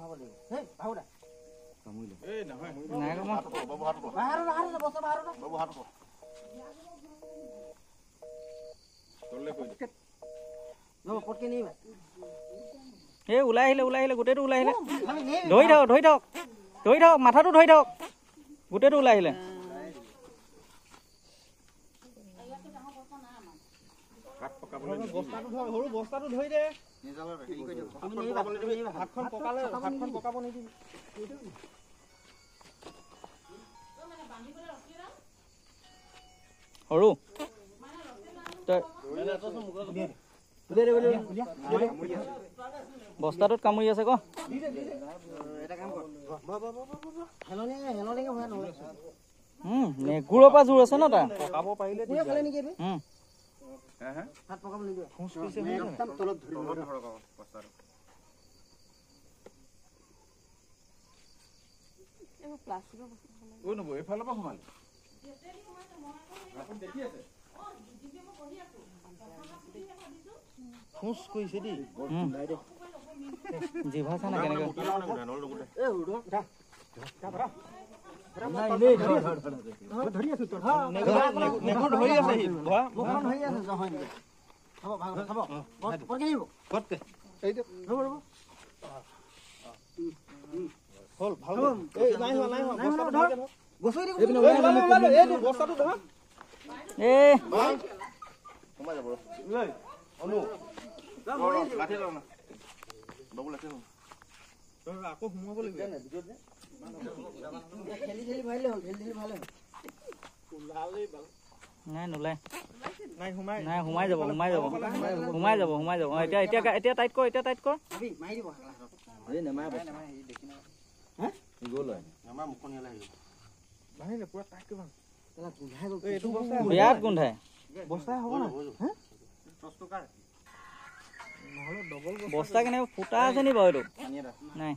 ভৰাব লাগিব। হেই বাহুদা এই নহয় নাই কমা বাবু হাত বাহাৰো বাবু হাত তললে কৈ দে ন পটকে নিবা। এই ওলাই আহিলে ওলাই আহিলে গোটেইটো ওলাই আহিলে। ধৰি থাকক ধৰি থাকক ধৰি থাকক মাথাটো ধৰি থাকক গোটেইটো ওলাই আহিলে। বস্তাটো ধৰ সৰু বস্তাটো ধৰি দে। হাতখন পকালে হাতখন পকাব নিদিবি। সৰু তই বস্তাটোত কামুৰি আছে ক। নেগুৰৰ পৰা জোৰ আছে ন তাৰ। পকাব পাৰিলে এইফালৰ পৰা সোমালে ফুচ কৰিছে দেই। জিভা চা না কেনেকে আকৌ সোমাব লাগিব। নাই নোলায় নাই সোমাই যাব সোমাই যাব সোমাই যাব সোমাই যাব। এতিয়া এতিয়া এতিয়া টাইট কৰ এতিয়া টাইট কৰ। বিৰাট গোন্ধাই। বস্তা কেনেকৈ ফুটা আছে নি বাৰু এইটো? নাই।